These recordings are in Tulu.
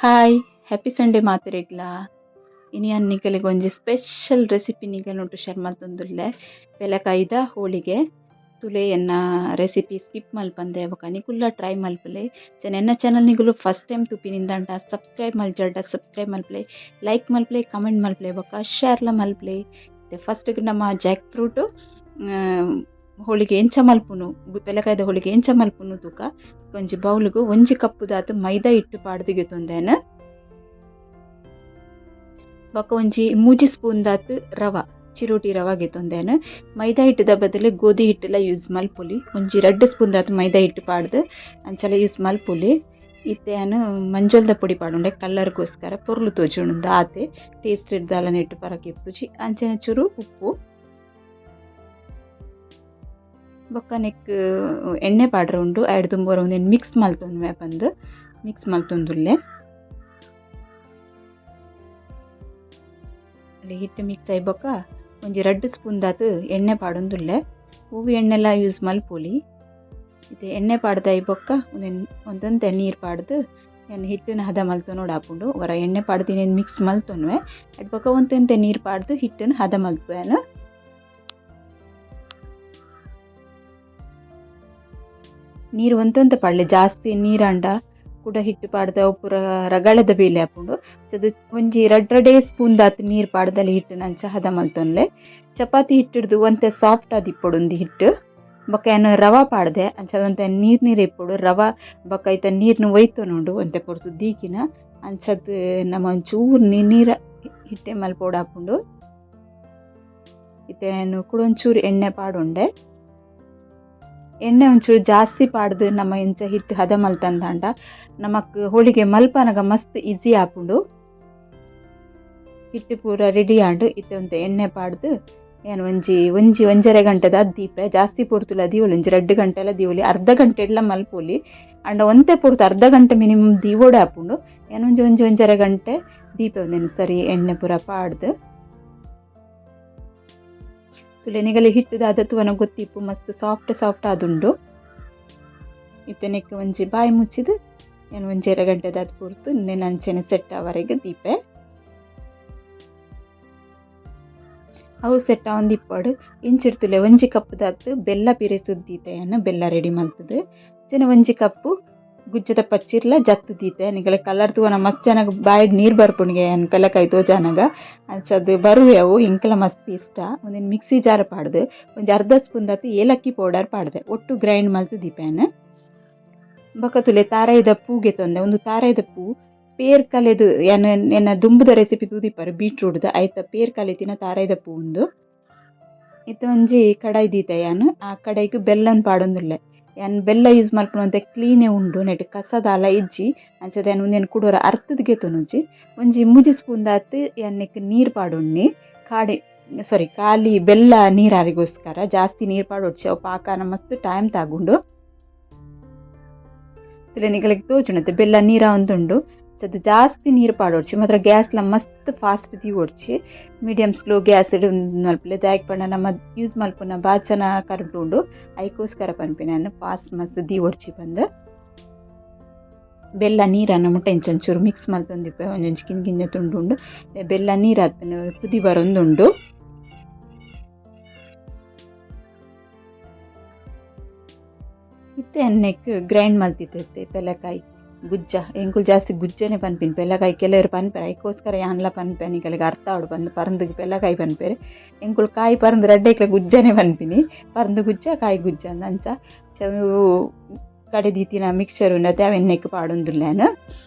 Hi happy Sunday ಮಾತೆರೆಗ್ಲ ಇನಿ ಅನ್ನಿಕಲೆಗ್ ಒಂಜಿ ಸ್ಪೆಷಲ್ ರೆಸಿಪಿ ನಿಗಲುಂಟು ಶೇರ್ ಮಲ್ತೊಂದುಲ್ಲೆ ಪೆಲಕಾಯಿದ ಹೋಳಿಗೆ ತುಲೆ ಎನ್ನ ರೆಸಿಪಿ ಸ್ಕಿಪ್ ಮಲ್ಪಂದೆ ಬೊಕ ನಿಕುಲ್ಲ ಟ್ರೈ ಮಲ್ಪುಲೆ. ಅಂಚನೆ ಎನ್ನ ಚಾನಲ್ ನಿಗುಲು ಫಸ್ಟ್ ಟೈಮ್ ತೂಪಿನಿಂದಂಡ ಸಬ್ಸ್ಕ್ರೈಬ್ ಮಲ್ಜರ್ಡ ಸಬ್ಸ್ಕ್ರೈಬ್ ಮಲ್ಪುಲೆ, ಲೈಕ್ ಮಲ್ಪುಲೆ, ಕಮೆಂಟ್ ಮಲ್ಪುಲೆ ಬೊಕ ಶೇರ್ಲ ಮಲ್ಪುಲೆ. ಫಸ್ಟ್ ನಮ್ಮ ಜಾಕ್ ಫ್ರೂಟ್ ಹೋಳಿಗೆ ಎಂಚ ಮಲ್ಪುನು, ಪೆಲಕಾಯಿದ ಹೋಳಿಗೆ ಎಂಚ ಮಲ್ಪುನು ತೂಕ. ಒಂಜಿ ಬೌಲ್ಗು ಒಂಜಿ ಕಪ್ಪುದಾತ್ ಮೈದಾ ಹಿಟ್ಟು ಪಾಡ್ದ್ ಗೆತೊಂದೇನು. ಬೊಕ ಒಂಜಿ 3 ಸ್ಪೂನ್ ದಾತ್ ರವ, ಚಿರೋಟಿ ರವ ಗೆತೊಂದೇನು. ಮೈದಾ ಹಿಟ್ಟುದ ಬದಲು ಗೋಧಿ ಹಿಟ್ಟುಲ ಯೂಸ್ ಮಲ್ಪೊಲಿ. ಒಂಜಿ 2 ಸ್ಪೂನ್ ದಾತ್ ಮೈದಾ ಹಿಟ್ಟು ಪಾಡ್ದ್ ಅಂಚಲ ಯೂಸ್ ಮಲ್ಪೊಲಿ. ಇತ್ತೆ ಯಾನ್ ಮಂಜೊಲ್ದ ಪೊಡಿ ಪಾಡೊಂಡೆ ಕಲರ್ಗೋಸ್ಕರ, ಪೊರ್ಲು ತೋಜುಂಡು ಆತೆ, ಟೇಸ್ಟ್ ದಾಲ ನೆಟ್ಟ್ ಪರಕ್ ಇಪ್ಪುಜಿ. ಅಂಚನೆ ಚೂರು ಉಪ್ಪು ಬೊಕ್ಕ ನೆಕ್ಕ್ ಎಣ್ಣೆ ಪಾಡ್ರೆ ಉಂಡು. ಐಡ್ ದುಂಬು ಒಂದೆನ್ ಮಿಕ್ಸ್ ಮಲ್ತೊನ್ವೆ ಪಂದ್ ಮಿಕ್ಸ್ ಮಲ್ತೊಂದುಲ್ಲೆ. ಹಿಟ್ಟು ಮಿಕ್ಸ್ ಆಯಿ ಬೊಕ್ಕ ಒಂಜಿ 2 ಸ್ಪೂನ್ ದಾತ್ ಎಣ್ಣೆ ಪಾಡೊಂದುಲ್ಲೆ. ಒವ್ವು ಎಣ್ಣೆಲ ಯೂಸ್ ಮಲ್ಪೊಲಿ. ಇತ್ತೆ ಎಣ್ಣೆ ಪಾಡ್ದಾಯಿ ಬೊಕ್ಕ ಉಂದೆನ್ ಒಂತೊಂತೆ ನೀರು ಪಾಡ್ದ್ ಯಾನ್ ಹಿಟ್ಟುನ ಹದ ಮಲ್ತೊನೊಡಾಪುಂಡು. ಒರ ಎಣ್ಣೆ ಪಾಡ್ದಿನೆನ್ ಮಿಕ್ಸ್ ಮಲ್ತೊನ್ವೆ, ಐಟ್ ಬೊಕ್ಕ ಒಂತೊಂತೆ ನೀರು ಪಾಡ್ದ್ ಹಿಟ್ಟುನ್ ಹದ ಮಲ್ಪುವೆ ಯಾನ್. ನೀರು ಒಂತೊಂತೆ ಪಾಡ್ಲೆ, ಜಾಸ್ತಿ ನೀರಾಂಡ ಕುಡ ಹಿಟ್ಟು ಪಾಡ್ದ್ ಅವು ಪೂರ ರಗಳೆದ ಬೇಲೆ ಆಪುಂಡು. ಅದು ಒಂಜಿ ರಡ್ಡ್ ರಡ್ಡೇ ಸ್ಪೂನ್ ದಾತ್ ನೀರು ಪಾಡ್ದಲೆ ಹಿಟ್ಟುನ ಅಂಚ ಹದ ಮಲ್ತೊನ್ಲೆ. ಚಪಾತಿ ಹಿಟ್ಟುಡ್ದು ಒಂತೆ ಸಾಫ್ಟ್ ಆದಿಪ್ಪೊಡು ಉಂದು ಹಿಟ್ಟು. ಬೊಕ್ಕ ಯಾನ್ ರವ ಪಾಡ್ದೆ, ಅಂಚ ಒಂತೆ ನೀರು ನೀರು ಇಪ್ಪೊಡು. ರವ ಬೊಕ್ಕ ಐತ ನೀರ್ನ್ ಒಯ್ತೊನುಂಡು ಒಂತೆ ಪೊರ್ತು ದೀಕಿನ. ಅಂಚದ್ ನಮ ಒಂಚೂರು ನೀರ ಹಿಟ್ಟೆ ಮಲ್ಪೊಡಾಪುಂಡು. ಇತ್ತೆ ಯಾನ್ ಕುಡ ಒಂಚೂರು ಎಣ್ಣೆ ಪಾಡೊಂಡೆ. ಎಣ್ಣೆ ಒಂಚೂರು ಜಾಸ್ತಿ ಪಾಡ್ದು ನಮ ಇಂಚ ಹಿಟ್ಟು ಹದ ಮಲ್ತಂದಾಂಡ ನಮಕ್ ಹೋಳಿಗೆ ಮಲ್ಪನಗ ಮಸ್ತ್ ಈಸಿ ಆಪುಂಡು. ಹಿಟ್ಟು ಪೂರ ರೆಡಿ ಆಂಡ್. ಇತ್ತೆ ಒಂತೆ ಎಣ್ಣೆ ಪಾಡ್ದು ಯಾನ್ ಒಂಜಿ ಒಂಜಿ ಒಂಜರೆ ಗಂಟೆದ ದೀಪೆ, ಜಾಸ್ತಿ ಪೊರ್ತುಲ ದೀವೊಲಿ, ಒಂಜಿ 2 ಗಂಟೆಲ ದೀವೊಲಿ, ಅರ್ಧ ಗಂಟೆಡ್ಲ ಮಲ್ಪೊಲಿ. ಆಂಡ ಒಂತೆ ಪೊರ್ತು ಅರ್ಧ ಗಂಟೆ ಮಿನಿಮಮ್ ದೀವೊಡೆ ಆಪುಂಡು. ಯಾನ್ ಒಂಜಿ ಒಂಜಿ ಒಂಜರೆ ಗಂಟೆ ದೀಪೆ ಒಂದೆನ್ ಸರಿ ಎಣ್ಣೆ ಪೂರ ಪಾಡ್ದು. ತುಲೆ ನಿಗಲೆ ಹಿಟ್ಟು ದಾದ ತೂವನ ಗೊತ್ತಿಪ್ಪು, ಮಸ್ತ್ ಸಾಫ್ಟ್ ಸಾಫ್ಟ್ ಆದುಂಡು. ಇತ್ತೆ ನೆಕ್ಕ್ ಒಂಜಿ ಬಾಯಿ ಮುಚ್ಚಿದ್ ಯಾನ್ ಒಂಜರೆ ಗಂಟೆದಾತ್ ಪೊರ್ತು ಉಂದೆನ್ ಅಂಚನೆ ಸೆಟ್ ಆವರೆಗ್ ದೀಪೆ. ಅವು ಸೆಟ್ ಆವೊಂದಿಪ್ಪಡ್ ಇಂಚಿಡ್ತುಲೆ ಒಂಜಿ ಕಪ್ ದಾತ್ ಬೆಲ್ಲ ಪಿರೆಸುದ್ ದೀತೆ ಯಾನ್, ಬೆಲ್ಲ ರೆಡಿ ಮಲ್ತುದು. ಅಂಚನೆ ಒಂಜಿ ಕಪ್ಪು ಗುಜ್ಜದ ಪಚ್ಚಿರ್ಲ ಜತ್ತ್ ದೀತೆ. ನಿಗಲೆ ಕಲರ್ ತೂವನ ಮಸ್ತ್ ಜನಗ್ ಬಾಯಿಡ್ ನೀರ್ ಬರ್ಪುಂಡುಗೆ ಯಾನ್ ಪೆಲಕಾಯಿ ತೋಜಾನಗ, ಅಂಚದ್ ಬರುವೆ ಅವು ಎಂಕಲ ಮಸ್ತ್ ಇಷ್ಟ. ಉಂದೆನ್ ಮಿಕ್ಸಿ ಜಾರ್ ಪಾಡ್ದ್ ಒಂಜಿ ಅರ್ಧ ಸ್ಪೂನ್ ದಾತ್ ಏಲಕ್ಕಿ ಪೌಡರ್ ಪಾಡ್ದೆ, ಒಟ್ಟು ಗ್ರೈಂಡ್ ಮಲ್ತ್ ದೀಪೆ ಯಾನ್. ಬೊಕ ತೂಲೆ ತಾರಾಯಿದ ಪೂ ಗೆತೊಂದೆ. ಉಂದು ತಾರಾಯಿದ ಪೂ ಪೇರ್ ಕಲೆದು ಯಾನ್ ಎನ್ನ ದುಂಬುದ ರೆಸಿಪಿ ತೂದಿಪ್ಪರ್ ಬೀಟ್ರೂಟ್ದ ಐತ ಪೇರ್ ಕಲೆತಿನ ತಾರಾಯಿದ ಪೂ ಉಂದು. ಇತ್ತೆ ಒಂಜಿ ಕಡಾಯಿ ದೀತೆ ಯಾನ್, ಆ ಕಡಾಯಿಗ್ ಬೆಲ್ಲನ್ ಪಾಡೊಂದುಲ್ಲೆ. ಯಾನ್ ಬೆಲ್ಲ ಯೂಸ್ ಮಲ್ಪುನ ಒಂತೆ ಕ್ಲೀನೇ ಉಂಡು, ನೆಟ್ ಕಸ ದಾಲ ಇಜ್ಜಿ. ಅಂಚದ ಯಾನ್ ಉಂದೆನ್ ಕುಡೊರ ಅರ್ತುದು ಗೆತೊನುಜಿ. ಒಂಜಿ 3 ಸ್ಪೂನ್ ದಾತ್ ಯಾನ್ ನೆಕ್ಕ್ ನೀರ್ ಪಾಡೊನ್ನಿ, ಕಾಡಿ ಸಾರಿ ಖಾಲಿ ಬೆಲ್ಲ ನೀರಾರಿಗೋಸ್ಕರ. ಜಾಸ್ತಿ ನೀರ್ ಪಾಡೊಡ್ಚಿ, ಅವು ಪಾಕನ ಮಸ್ತ್ ಟೈಮ್ ತಾಗುಂಡು. ನಿಗಲೆಗ್ ತೋಜುಂಡತೆ ಬೆಲ್ಲ ನೀರಾವೊಂದುಂಡು. ಅದು ಜಾಸ್ತಿ ನೀರು ಪಾಡೊಡ್ಚಿ, ಮಾತ್ರ ಗ್ಯಾಸ್ಲ ಮಸ್ತ್ ಫಾಸ್ಟ್ ದೀವೊಡ್ಚಿ, medium slow gas ಮಲ್ಪುಲೆ. ದಾಯೆಗ್ ಪಂಡ ನಮ ಯೂಸ್ ಮಲ್ಪುನ ಬಾಚನ ಕರೆಂಟ್ ಉಂಡು, ಐಕೋಸ್ಕರ ಪನ್ಪಿನ ಯಾನ್ ಫಾಸ್ಟ್ ಮಸ್ತ್ ದೀವೊಡ್ಚಿ ಪಂದ್. ಬೆಲ್ಲ ನೀರನ್ನ ಮುಟ್ಟ ಇಂಚ ಒಂಚೂರು ಮಿಕ್ಸ್ ಮಲ್ತೊಂದಿಪ್ಪೆ, ಒಂಜೊಂಜಿ ಕಿನ್ನ ಕಿನ್ನ ತುಂಡು ಉಂಡು. ಬೆಲ್ಲ ನೀರಾತ್ಂಡ್ ಕುದಿ ಬರೊಂದುಂಡು. ಇತ್ತೆ ನೆಕ್ಕ್ ಗ್ರೈಂಡ್ ಮಲ್ತಿತ್ತೆ ಪೆಲಕಾಯಿ ಗುಜ್ಜ. ಎಂಕುಲು ಜಾಸ್ತಿ ಗುಜ್ಜನೆ ಪನ್ಪಿನಿ, ಪೆಲಕಾಯಿ ಕೆಲವೆರ್ ಪನ್ಪೆರ್, ಐಕೋಸ್ಕರ ಯಾನ್ಲ ಪನ್ಪೆ ನಿಕಲೆಗ್ ಅರ್ಥ ಆವಡ್ ಪಂದ್. ಪರಂದುಗ್ ಪೆಲಕಾಯಿ ಪನ್ಪೆರ್, ಎಂಕುಲು ಕಾಯಿ ಪರಂದು ರಡ್ಡೆಕ್ಲ ಗುಜ್ಜನೆ ಪನ್ಪಿನಿ, ಪರಂದು ಗುಜ್ಜ ಕಾಯಿ ಗುಜ್ಜ ಅಂದ್. ಅಂಚ ಕಡೆ ದೀತಿನ ಮಿಕ್ಸರ್ ಉಂಡತೆ ಅವೆನ್ ನೆಕ್ಕ್ ಪಾಡೊಂದುಲ್ಲೆ ಯಾನ್.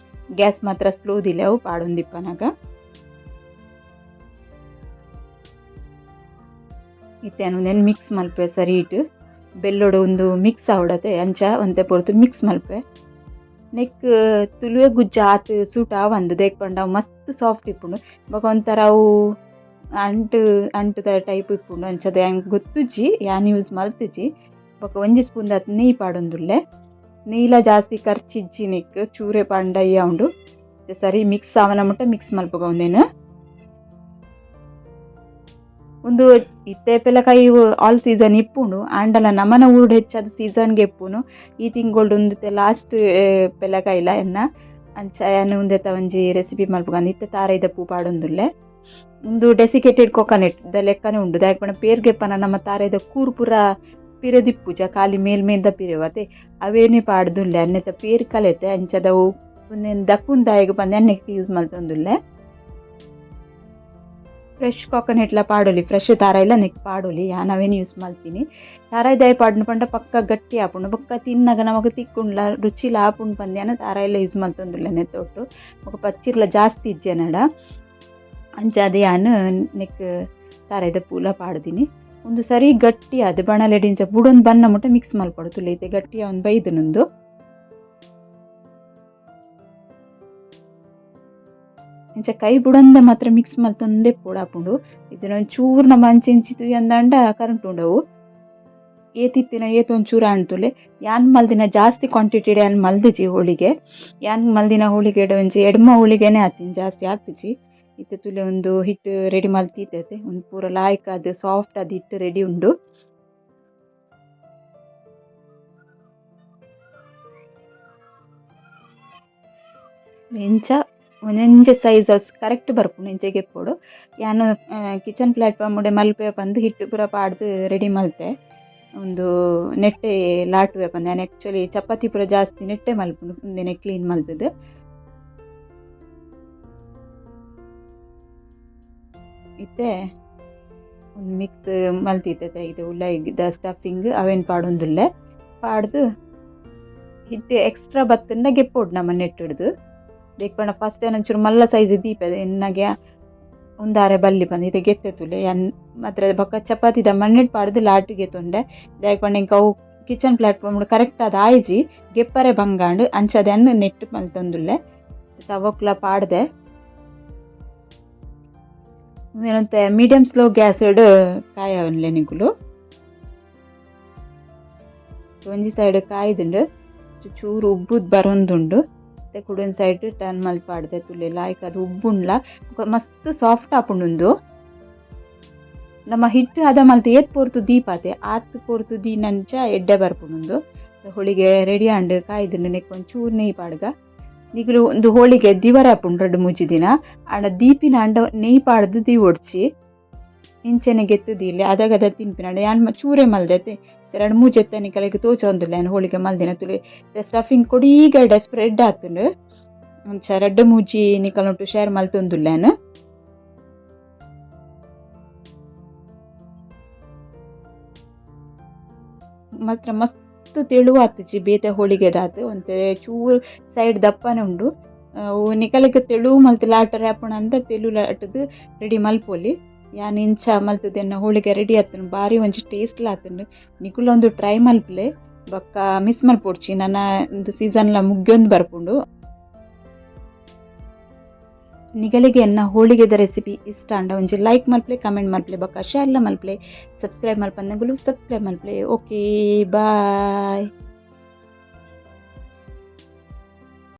ಗ್ಯಾಸ್ ಮಾತ್ರ ಸ್ಲೋ ದೀಲೆ ಅವು ಪಾಡೊಂದಿಪ್ಪನಗ. ಇತ್ತೆ ಯಾನ್ ಉಂದೆನ್ ಮಿಕ್ಸ್ ಮಲ್ಪುವೆ ಸರಿಟ್, ಬೆಲ್ಲೊಡು ಉಂದು ಮಿಕ್ಸ್ ಆವಡತೆ ಅಂಚ ಒಂತೆ ಪೊರ್ತು ಮಿಕ್ಸ್ ಮಲ್ಪುವೆ. ನೆಕ್ಕ್ ತುಲುವೆ ಗುಜ್ಜ ಆತ್ ಸೂಟ್ ಆವಂದ್, ದಾಯೆಗ್ ಪಂಡ ಅವು ಮಸ್ತ್ ಸಾಫ್ಟ್ ಇಪ್ಪುಂಡು, ಬೊಕ ಒಂಥರ ಅವು ಅಂಟು ಅಂಟುದ ಟೈಪ್ ಇಪ್ಪುಂಡು. ಅಂಚದ ಎಂಕ್ ಗೊತ್ತುಜ್ಜಿ, ಯಾನ್ ಯೂಸ್ ಮಲ್ತಿಜಿ. ಬೊಕ ಒಂಜಿ ಸ್ಪೂನ್ ದಾತ್ ನೆಯ್ ಪಾಡೊಂದುಲ್ಲೆ. ನೆಯ್ಲ ಜಾಸ್ತಿ ಖರ್ಚಿಜ್ಜಿ ನೆಕ್ಕ್, ಚೂರೆ ಪಾಂಡ ಉಂಡು. ಸರಿ ಮಿಕ್ಸ್ ಆವನ ಮುಟ್ಟ ಮಿಕ್ಸ್ ಮಲ್ಪುಗ ಉಂದೆನ್. ಉಂದು ಇತ್ತೆ ಪೆಲಕಾಯಿ ಆಲ್ ಸೀಸನ್ ಇಪ್ಪುಂಡು, ಆಂಡಲ ನಮನ ಊರುಡು ಹೆಚ್ಚಾದ್ ಸೀಸನ್ಗೆ ಇಪ್ಪುನು. ಈ ತಿಂಗೊಳ್ಡು ಉಂದು ಲಾಸ್ಟ್ ಪೆಲಕಾಯಿಲ ಎನ್ನ ಅಂಚ ಯಾನ್ ಉಂದೆತ ಒಂಜಿ ರೆಸಿಪಿ ಮಲ್ಪುಗಂದ್ ಇತ್ತೆ ತಾರಾಯಿದ ಪೂ ಪಾಡೊಂದುಲ್ಲೆ. ಉಂದು ಡೆಸಿಕೇಟೆಡ್ ಕೊಕೊನಟ್ ದ ಲೆಕ್ಕನೆ ಉಂಡು. ದಾಯೆ ಪಂಡ ಪೇರ್ಗೆ ಪನ ನಮ್ಮ ತಾರಾಯಿದ ಕೂರು ಪೂರ ಪಿರದಿಪ್ಪುಜ ಖಾಲಿ ಮೇಲ್ ಮೇಲ್ದ ಪಿರೆವತೆ ಅವೇನೆ ಪಾಡ್ದುಲ್ಲೆ ಅನ್ನೆತ ಪೇರ್ ಕಲೆತೆ ಅಂಚದವು ಉಂದೆನ್ ದಕ್ಕುಂದಾಯಗ್ ಪಂದ್ ಅನ್ನೆಕ್ ಯೂಸ್ ಮಲ್ತೊಂದುಲ್ಲೆ. ಫ್ರೆಶ್ ಕೊಕೊನಟ್ಲ ಪಾಡೊಲಿ, ಫ್ರೆಶ್ ತಾರಾಯಿಲ ನೆಕ್ ಪಾಡೊಲಿ. ಯಾನ್ ಅವೇನು ಯೂಸ್ ಮಲ್ತೀನಿ. ತಾರಾಯಿ ದಾಯೆ ಪಾಡ್ನು ಪಂಡ ಪಕ್ಕ ಗಟ್ಟಿ ಆಪುಂಡು ಬೊಕ್ಕ ತಿನ್ನಗ ನಮಕ್ ತಿಕ್ಕುಂಡ್ಲ ರುಚಿಲ ಆಪುಂಡು ಪಂದ್ ಯಾನ್ ತಾರಾಯಿಲ ಯೂಸ್ ಮಲ್ತೊಂದುಲ್ಲೆ ನೆತ್ತೊಟ್ಟು. ಬೊಕ್ಕ ಪಚ್ಚಿರ್ಲ ಜಾಸ್ತಿ ಇಜ್ಜೆನಡ ಅಂಚಾದ್ ಯಾನ್ ನೆಕ್ ತಾರಾಯಿದ ಪೂಲ ಪಾಡ್ದಿನಿ. ಉಂದು ಸರಿ ಗಟ್ಟಿ ಆದ್ ಬಣಲೆಡ್ ಇಂಚ ಬುಡೊಂದು ಬನ್ನ ಮುಟ್ಟ ಮಿಕ್ಸ್ ಮಲ್ಪೊಡು. ತುಲೆ ಇತ್ತೆ ಗಟ್ಟಿ ಆವೊಂದು ಬೈದುಂಡು. ಇಂಚ ಕೈ ಬುಡಂದೆ ಮಾತ್ರ ಮಿಕ್ಸ್ ಮಲ್ತೊಂದೇ ಪೋಡಾಪುಂಡು. ಇತ್ತಿನ ಒಂಚೂರು ನಮ ಅಂಚಿ ಇಂಚಿ ತೂಯಂದಾಂಡ ಕರೆಂಟ್ ಉಂಡವು. ಏತಿತ್ತಿನ ಏತ್ ಒಂಚೂರು ಆಂಡ್ ತುಲೆ. ಯಾನ್ ಮಲ್ದಿನ ಜಾಸ್ತಿ ಕ್ವಾಂಟಿಟಿಡ್ ಯಾನ್ ಮಲ್ದಿಜಿ ಹೋಳಿಗೆ. ಯಾನ್ ಮಲ್ದಿನ ಹೋಳಿಗೆಡ್ ಒಂಜಿ ಎಡ್ಮ ಹೋಳಿಗೆನೆ ಆತಿನ, ಜಾಸ್ತಿ ಆತಿಜಿ. ಇತ್ತೆ ತುಲೆ ಒಂದು ಹಿಟ್ಟು ರೆಡಿ ಮಲ್ತಿತ್ತತೆ. ಒಂದು ಪೂರ ಲಾಯ್ಕ್ ಆದ್ ಸಾಫ್ಟ್ ಆದ್ ಹಿಟ್ಟು ರೆಡಿ ಉಂಡು. ಇಂಚ ಒಂಜೊಂಜೆ ಸೈಜ್ ಕರೆಕ್ಟ್ ಬರ್ಪುಂಡು ಇಂಚ ಗೆಪ್ಪೊಡು. ಯಾನ್ ಕಿಚನ್ ಪ್ಲಾಟ್ಫಾರ್ಮ್ ಮಲ್ಪೆ ಪಂದ್ ಹಿಟ್ಟು ಪೂರ ಪಾಡ್ದ್ ರೆಡಿ ಮಲ್ತೆ. ಉಂದು ನೆಟ್ಟೆ ಲಾಟುವೆ ಪಂದ್ ಯಾನ್ ಆಕ್ಚುಲಿ ಚಪಾತಿ ಪೂರ ಜಾಸ್ತಿ ನೆಟ್ಟೆ ಮಲ್ಪುಂಡು ಉಂದೆನೆ ಕ್ಲೀನ್ ಮಲ್ತುದು. ಇತ್ತೆ ಒಂದು ಮಿಕ್ಸ್ ಮಲ್ತಿತ್ತೆ ಇದು ಉಲಯಿದ ಸ್ಟಫಿಂಗ್ ಅವೆನ್ ಪಾಡೊಂದುಲ್ಲೆ. ಪಾಡ್ದ್ ಹಿಟ್ಟು ಎಕ್ಸ್ಟ್ರಾ ಬತ್ತುಂಡ ಗೆಪ್ಪೊಡು ನಮ ನೆಟ್ಟುಡ್ದು. ದೇಕ್ ಪಂಡ ಫಸ್ಟ್ ಯಾನ್ ಒಂಚೂರು ಮಲ್ಲ ಸೈಜ್ ದೀಪೆ ಎನ್ನಗೆ ಉಂದಾರೆ ಬಲ್ಲಿ ಪಂದ್ ಇತ್ತೆ ಗೆತ್ತೆ ತುಲೆ ಯಾನ್ ಮಾತ್ರ ಬೊಕ್ಕ ಚಪಾತಿದ ಮಣ್ಣೆಡ್ ಪಾಡ್ದ್ ಲಾಟು ಗೆತೊಂಡೆ. ದಾಯೆ ಪಂಡ ಎಂಕ್ ಅವು kitchen platform correct ಆದ್ ಆಯಿಜಿ ಗೆಪ್ಪರೆ ಬಂಗಾಂಡ್ ಅಂಚಾದ್ ಯಾನ್ ನೆಟ್ ಮಲ್ತೊಂದುಲ್ಲೆ. ತವಕ್ಲ ಪಾಡ್ದೆ. ಒಂತೆ medium slow gas ಕಾಯವನ್ಲೆ ನಿಕುಲು. ಒಂಜಿ ಸೈಡ್ ಕಾಯ್ದುಂಡು, ಚೂರು ಉಬ್ಬುದ್ ಬರೊಂದುಂಡು. ಕುಡೊಂಜಿ ಸೈಡ್ ಟರ್ನ್ ಮಲ್ತ್ ಪಾಡ್ದೆ ತುಲೆ ಲಾಯ್ಕ್ ಅದು ಉಬ್ಬುಂಡ್ಲ ಮಸ್ತ್ ಸಾಫ್ಟ್ ಆಪುಂಡು ಉಂದು. ನಮ್ಮ ಹಿಟ್ಟು ಹದ ಮಲ್ತ್ ಏತ್ ಪೊರ್ತು ದೀಪಾತೆ ಆತ್ ಪೊರ್ತು ದೀನಂಚ ಎಡ್ಡೆ ಬರ್ಪುಂಡು ಉಂದು. ಹೋಳಿಗೆ ರೆಡಿ ಆಂಡ್ ಕಾಯ್ದುಂಡು. ನೆಕ್ ಒಂಚೂರು ನೆಯ್ಯಿ ಪಾಡ್ಗ. ನಿಕುಲು ಉಂದು ಹೋಳಿಗೆ ದಿವರ ಆಪುಂಡು ರಡ್ಡ್ ಮೂಜಿ ದಿನ. ಆಂಡ ದೀಪಿನ ಆಂಡ ನೆಯ್ಯಿ ಪಾಡ್ದ್ ದೀವೊಡ್ಚಿ. ಇಂಚನೆ ಗೆತ್ತ್ ದೀಲೆ ಅದಗದ ತಿನ್ಪಿನ. ಆಂಡ ಯಾನ್ ಚೂರೆ ಮಲ್ದೆತೆ ರಡ್ಡ್ ಮೂಜಿ ಎತ್ತ ನಿಕಲೆಗ್ ತೋಜೊಂದುಲ್ಲೆ ಯಾನ್ ಹೋಳಿಗೆ ಮಲ್ದಿನ ತುಲೆ. Stuffing ಕೊಡೀಗಡ spread ಆತುಂಡು. ಅಂಚ ರಡ್ಡ್ ಮೂಜಿ ನಿಕಲ್ನೊಟ್ಟು ಶೇರ್ ಮಲ್ತೊಂದುಲ್ಲೆ ಯಾನ್. ಮಾತ್ರ ಮಸ್ತ್ ತೆಳುವಾತುಜಿ ಬೇತೆ ಹೋಳಿಗೆದಾತ್ ಒಂತೆ ಚೂರು ಸೈಡ್ ದಪ್ಪನೆ ಉಂಡು. ನಿಕಲೆಗ್ ತೆಳು ಮಲ್ತ್ ಲಾಟರೆ ಆಪುಂಡು ಅಂದ ತೆಳು ಲಾಟುದು ರೆಡಿ ಮಲ್ಪೊಲಿ. ಯಾನ್ ಇಂಚ ಮಲ್ತುದು ಎನ್ನ ಹೋಳಿಗೆ ರೆಡಿ ಆತುಂಡು. ಬಾರಿ ಒಂಜಿ ಟೇಸ್ಟ್ ಆತುಂಡು. ನಿಕುಲು ಒಂದು ಟ್ರೈ ಮಲ್ಪುಲೆ ಬೊಕ್ಕ ಮಿಸ್ ಮಲ್ಪೊಡ್ಚಿ. ನನ ಉಂದು ಸೀಸನ್ ಲ ಮುಗ್ಯೊಂದು ಬರ್ಪುಂಡು. ನಿಗಲಿಗೆ ಎನ್ನ ಹೋಳಿಗೆದ ರೆಸಿಪಿ ಇಷ್ಟ ಆಂಡ ಒಂಜಿ ಲೈಕ್ ಮಲ್ಪುಲೆ, ಕಮೆಂಟ್ ಮಲ್ಪುಲೆ ಬೊಕ್ಕ ಶೇರ್ ಲ ಮಲ್ಪುಲೆ. ಸಬ್ಸ್ಕ್ರೈಬ್ ಮಲ್ಪಂದಗುಲು ಸಬ್ಸ್ಕ್ರೈಬ್ ಮಲ್ಪುಲೆ. Okay bye.